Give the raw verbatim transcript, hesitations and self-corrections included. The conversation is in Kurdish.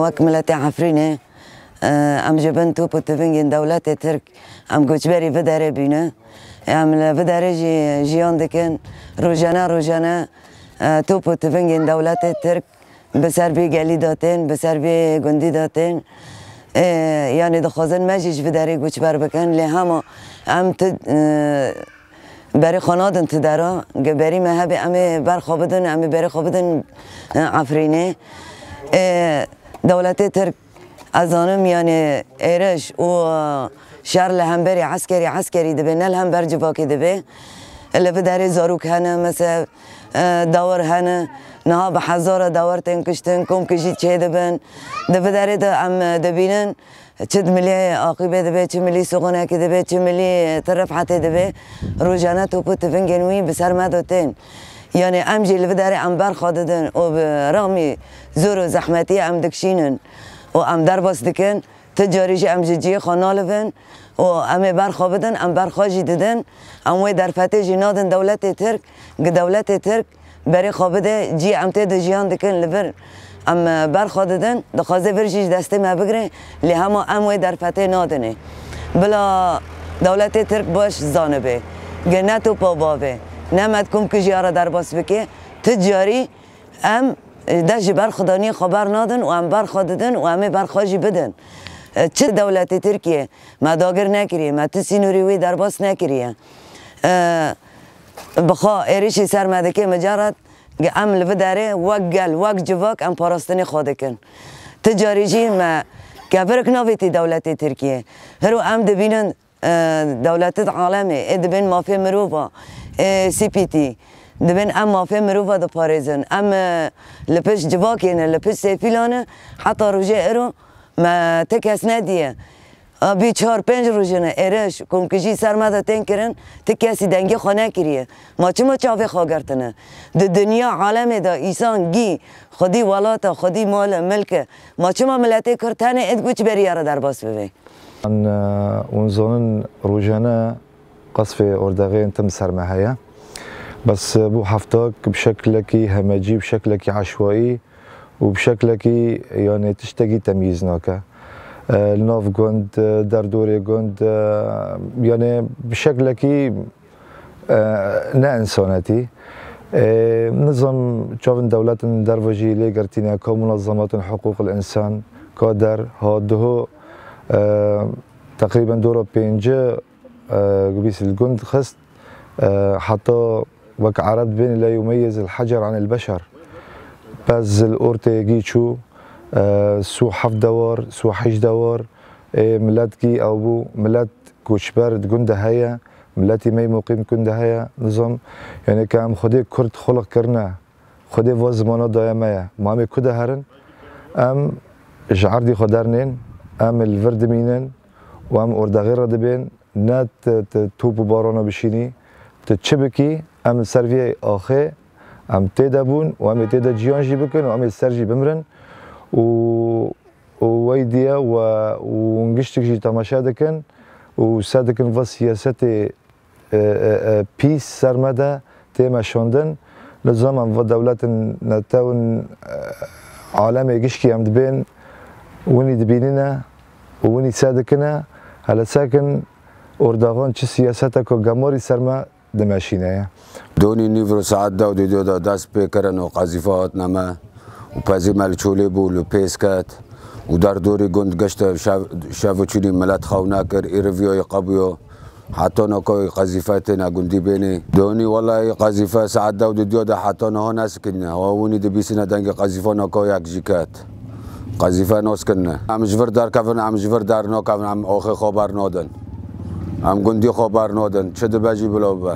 Wek miletê Efrînê, e, em ji bin top û tivingên dewletê Tirk, em koçberî vê derê bîne. Em li vê derê jî jiyan dikin. Rojane, rojane, e, top û tivingên dewletê Tirk bi ser vê gelî de tên, bi ser vê gundî de tên. E, yanî dixwazin me jî ji vê derê koçber bikin. Lê hema em ti, e, berê xwe nadin ti dera, ge berî me hebe em ê ber xwe bidin, em ê berê xwe bidin, e, Efrînê. E, dewletê Tirk, ez zanim, yanî êriş û, e, şer li hemberî eskerî, eskerî dibe, ne li hember civakê dibe. Li vê derê zarok hene, mesela, e, dawir hene, niha bi hezara dawir tên kuştin, komkujî çêdibin. Di vê derê de em, e, dibînin, çi di milê aqîbê dibe, çi milî soxonekê dibe, çi milî tirifetê dibe, rojane top û tivingên wî bi ser me de tên. Yanî em jî li vê derê em ber xwe didin û bi rexmî zor û zehmetiyê em dikişînin û em derbas dikin. Ti carî jî em ji cihê xwe nalivin û em ê ber xwe bidin, em ber xwe jî didin. Em wê derfetê jî nadin dewletê Tirk, gi dewletê Tirk berê xwe bide, cî em tê de jiyan dikin li vir. Em, e, ber xwe didin, dixwaze vir jî ji destê me bigire, lê hema em wê derfetê nadinê. Bila dewletê Tirk baş zanibe, ge ne topa bavê, ne me di komkujiya re derbas bike, ti carî em, e, dest ji berxwedaniyê xwe bernadin û em ber xwe didin û em ê ber xwe jî bidin. E, çi dewletê Tirkiye me dagir nekiriye, me tu sînorî wê derbas nekiriye. E, Bi xwe êrişî ser me dike, micaret em li vê derê wek gel, wek civak em parastinê xwe dikin. Ti carî jî me kevirik navêtî dewletê Tirkiye. Hiro em dibînin, e, dewletê di alemê, ê dibên mafê mirova, ê C P T, dibên em mafê mirova diparêzin. Em, e, li pişt civakê ne, li pişt sêfîla ne, heta rojê ero me ti kes nediye. A, bî çar pênc rojine êriş, komkujî ser me de tên kirin, ti kesî dengê xwe nekiriye. Ma çima çavê xwe girtine? Di dinya alemê de îsan gî xwedî welata, xwedî male, milke. Ma çima miletê Kurd tenê êd guçberiya re derbas bibe? An, e, hûn zanin rojane qasfê ordexê yên tim ser me heye. Bes, e, bû heftak bi şeklekî hemecî, bi şeklekî eşwayî û bi şeklekî, yanê, tiştekî temyîz nake. E, li nav gund, e, derdorê gund, e, yanê bi şeklekî, e, ne însanetî. E, nizam çavin dewletin derve jî lê girtîne, ka munazematên hiqûqil însan, ka der, ha diho, e, teqrîben dora pêncî, e, gubîs li gund xist, e, heta wek Ereb dibên la yumeyyiz el-hecer anil beşer. Pez li ortê gî çû, e, sû heft dewar, sû heşt dewar, ê milet gî ew bû, milet koçber di gund de heye, miletî me yî muqîm di gund de heye, nizam, yanê ke em Xwedê Kurd xuliq kirine, Xwedê va zimana daye me ye. Ma em ê ku de herin? Em ji erdî xwe dernên, em ê li vir dimînin û em ordexê re dibên, ne tu, tu top û barana bişînî, tu çi bikî, em li ser vê axê, em tê de bûn û em ê tê de ciyan jî bikin û em ê ser jî bimrin û, û wey diye we û hûn giştik jî temaşe dikin û se dikin va siyasetê e, e, e, pîs ser me de tê meşandin. Nizam em va dewletin netewin, e, alemê gişkî em dibên, winî dibînine û winî se dikine, hele sekin ordaxan çi siyaseteka gemarî ser me dimeşîne ye. Donî nîvro saet deh û didiyo de dest pê kirin û qezîfa hatine me û pezî me li çolê bû, li pês ket û derdorî gund gişte şev, şev û çûnî milet xew nekir, îriviyoyê qebûyo. Heta nokayê qezîfe têne gundî bênî. Donî welahî qezîfe saet deh û didiyo de heta niha nesikirîne. Hawa winî dibîsîne dengê qezîfa nokayek jî ket. Qezîfe nas kirine. Em ji vir derkevin, em ji vir dernakevin, em axê xwe bernadin. Em gundî xwe bernadin. Çi dibe jî bila bibe.